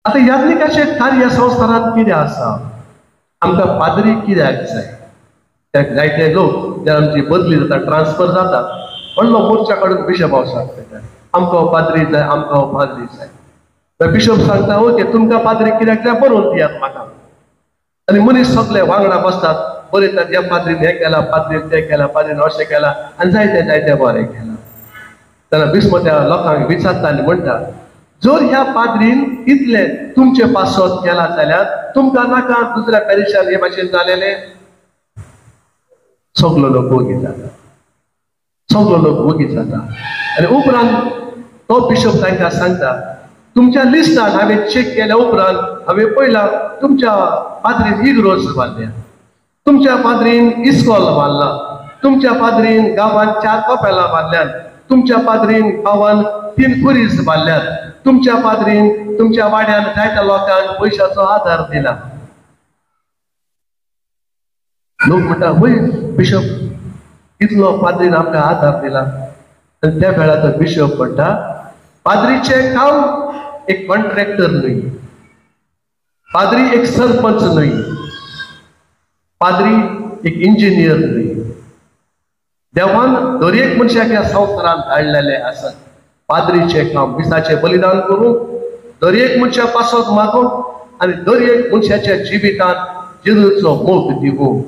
आतां याज्ञिकाचें कार्य संवसारांत कितें आसा? आमकां पाद्री कित्याक जाय? त्या जायते लोक जेन्ना आमची बदली जाता, ट्रान्सफर जाता, व्हडलो मोर्चा काडून बिशप हावसाक वयता, आमकां पाद्री जाय, आमकां पाद्री जाय. बिशप सांगता, ओके तुमकां पाद्री कित्याक जाय बरोवन दियात म्हाका. आनी मनीस सगळे वांगडा बसतात, बरयतात, ह्या पाद्रीन हें केलां, पाद्रीन तें केलां, पाद्रीन अशें केलां आनी जायते जायते बरें केलां. तेन्ना बिस्प त्या लोकांक विचारता आनी म्हणटा, जर ह्या पाद्रीन इतलें तुमचे पासत केलां जाल्यार तुमकां नाका दुसऱ्या पॅरिशान हे भाशेन जालेलें? सगलो लोक वोगी जाता, सगलो लोक वोगी जाता. आनी उपरांत तो बिशप तांकां सांगता, तुमच्या लिस्टान हांवें चॅक केल्या उपरांत हांवें पळयलां तुमच्या पाद्रीन इग्रोज बांदल्या, तुमच्या पाद्रीन इस्कॉल बांदलां, तुमच्या पाद्रीन गांवांत 4 कपेलां बांदल्यात, तुमच्या पाद्रीन गांवांत 3 खुरीस बांदल्यात, तुमच्या पाद्रीन तुमच्या वाड्यान जायत्या लोकांक पयशाचो आदार दिला. लोक म्हणटा, वय बिशप इतलो पाद्रीन आमकां आदार दिला. आनी त्या वेळार तो बिशप म्हणटा, पाद्रीचें काम एक कॉन्ट्रॅक्टर न्हय, पाद्री एक सरपंच न्हय, पाद्री एक इंजिनियर न्हय. देवान दर एक मनशाक ह्या संवसारांत धाडलेले आसात. पाद्रीचें काम विसाचें बलिदान करून दर एक मनशा पासत मागून आनी दर एक मनशाच्या जिवितांत जेजूचो मोग दिवूं.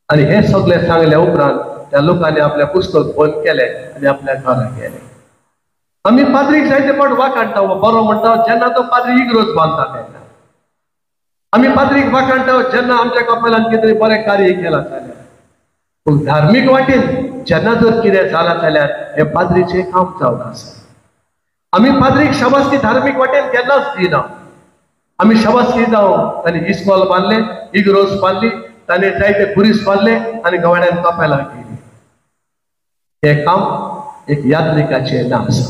आनी हें सगळें सांगल्या उपरांत त्या लोकांनी आपलें पुस्तक बंद केलें आनी आपल्या घरा गेले. आमी पाद्रीक जायते फावट वाखाणटा, बरो म्हणटा जेन्ना तो पाद्री इग्रोज बांदता तेन्ना. आमी पाद्रीक वाखाणटा जेन्ना आमच्या कपेलान कितें तरी बरें कार्य केलां जाल्यार. पूण धार्मीक वाटेन जेन्ना जर कितें जालां जाल्यार हें पाद्रीचें काम जावन आसा. आमी पाद्रीक शाबासकी धार्मीक वाटेन केन्नाच दिना. आमी शाबासकी जावं ताणें इस्कॉल बांदलें, इग्रोज बांदली, ताणें जायते खुरीस बांदले आनी गवाड्यान कपेलां केली. हें काम एक याज्ञिकाचें ना आसा.